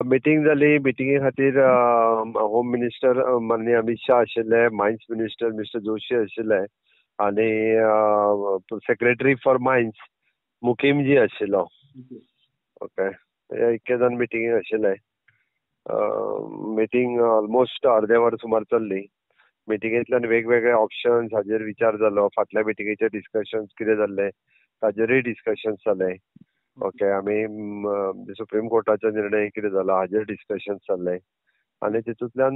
Meeting जाली. मिटिंगे खातीर home minister माननीय अमित शाह आशिल्ले, मायन्स मिनिस्टर मिस्टर जोशी आशिल्ले आनी सेक्रेटरी फॉर मायन्स मुकीमजी आशिल्लो. ओके, हे इतके जाण मिटिंगेक आशिल्ले. मिटींग ऑलमोस्ट अर्दे वर सुमार चल्ली. मिटिंगेंतल्यान वेगवेगळे ऑप्शन्स हाजेर विचार जालो. फाटल्या मिटिंगेचे डिस्कशन्स कितें जाल्ले ताजेरूय डिस्कशन्स जाले. ओके, आमी सुप्रीम कोर्टाचो निर्णय कितें जाला हाजेर डिस्कशन्स जाल्ले आनी तितूंतल्यान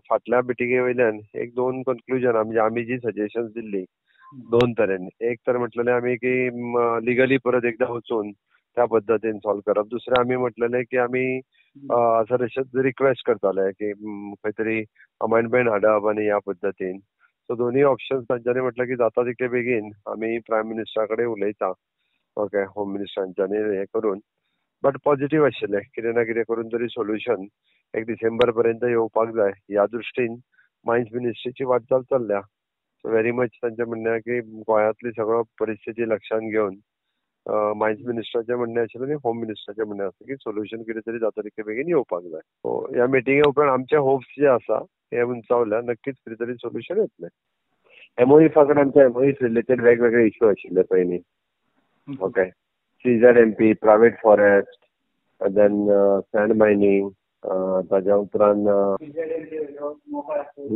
फाटल्या मिटिंगे वयल्यान एक दोन कन्क्लुजन म्हणजे आमी जी सजेशन्स दिल्ली दोन तरेन. एक तर म्हटलेलें आमी की लिगली परत एकदां वचून त्या पद्दतीन सॉल्व करप. दुसरें आमी म्हटलेलें की आमी सर रिक्वेस्ट करताले की खंय तरी अमेंडमेंट हाडप आनी ह्या पद्दतीन. सो दोनूय ऑप्शन्स तांच्यांनी म्हटलें की जाता तितले बेगीन आमी प्रायम मिनिस्टरा कडेन उलयता. ओके, होम मिनिस्टरांच्यांनी हें करून. बट पॉझिटिव्ह आशिल्लें, कितें ना कितें करून तरी सोल्युशन एक डिसेंबर पर्यंत येवपाक जाय ह्या दृश्टीन मायन्स मिनिस्ट्रीची वाटचाल चल्ल्या. सो व्हेरी मच तांचें म्हणणें की गोंयांतली सगळो परिस्थिती लक्षांत घेवन मायन्स मिनिस्टराचें म्हणणें आशिल्लें आनी होम मिनिस्टराचें म्हणणें आसा की सोल्युशन कितें तरी जाता तितके बेगीन येवपाक जाय. सो ह्या मिटिंगे उपरांत आमचे होप्स जे आसा हे उंचावल्या, नक्कीच कितें तरी सोल्युशन येतलें. एमओएफा कडेन आमचे एमओएफ रिलेटेड वेगवेगळे इश्यू आशिल्ले पयलीं. Okay, CZMP, private forest, then sand mining, ताज्या उपरांत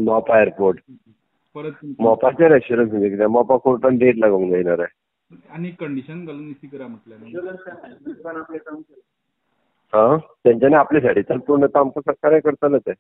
मोपा एअरपोर्ट. मोपाचेर एश्युरन्स म्हणजे कितें, मोपा कोर्टान डेट लागूंक जायना रे. आनी कंडिशन घालून इसी करा म्हटलें. हां, तेंच्यांनी आपले सायडीच्यान पूर्ण आमकां सहकार्य करतले ते.